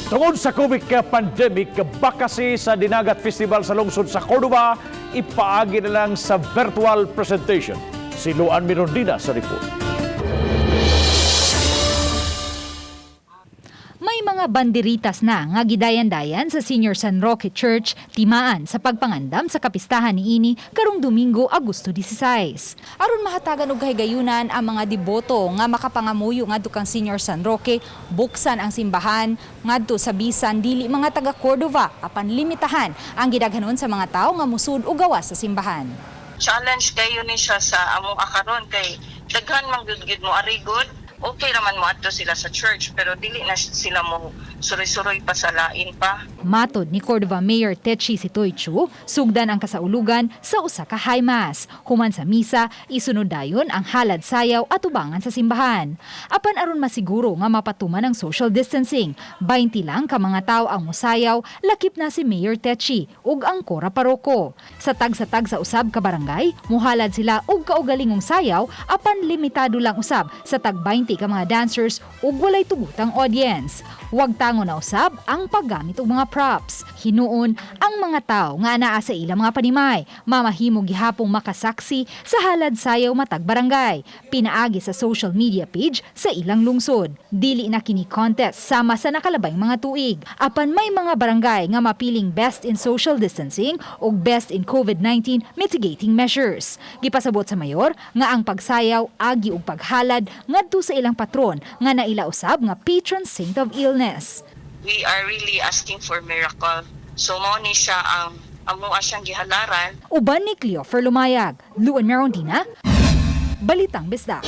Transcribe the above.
Tungod sa COVID pandemic, bakasi sa Dinagat Festival sa lungsod sa Cordova, ipaagi na lang sa virtual presentation. Si Luan Mirondina sa report. May mga banderitas na nga gidayan-dayan sa Senior San Roque Church timaan sa pagpangandam sa kapistahan niini karong Domingo, Agosto 16. Aron mahatagan og kahigayunan ang mga deboto nga makapangamuyo ngadto kang Senior San Roque, buksan ang simbahan ngadto sa bisan dili mga taga Cordova, apan limitahan ang gidaghanon sa mga tawo nga musud o gawas sa simbahan. Challenge kayo ni siya sa among akaron kay daghan man gyud gyud mo arigod. Okay raman mo adto sila sa church, pero dili na sila mo suroy-suroy pa sa lain pa. Matod ni Cordova Mayor Techi Sitoy Chu, sugdan ang kasaulugan sa usa ka high mass. Human sa misa, isunod dayon ang halad sayaw at ubangan sa simbahan. Apan aron masiguro nga mapatuman ang social distancing, 20 lang ka mga tawo ang musayaw, lakip na si Mayor Techi ug ang Kora Paroko. Sa tag sa usab ka barangay, muhalad sila og kaugalingong sayaw, apan limitado lang usab sa tag 20 ka mga dancers ug walay tugutang audience. Wag tango na usab ang paggamit og mga props. Hinuon ang mga tao nga anaa sa ilang mga panimay, mamahimo gihapong makasaksi sa halad sayaw matag barangay. Pinaagi sa social media page sa ilang lungsod. Dili na kini contest sama sa nakalabayng mga tuig. Apan may mga barangay nga mapiling best in social distancing ug best in COVID-19 mitigating measures. Gipasabot sa mayor nga ang pagsayaw agi og paghalad ngadto sa ilang patron nga naila usab nga patron saint of illness. We are really asking for miracle, so mao ni siya ang amo siyang gihalaran. Uban ni Cleofer Lumayag, Luan Merondina, Balitang Bisdak.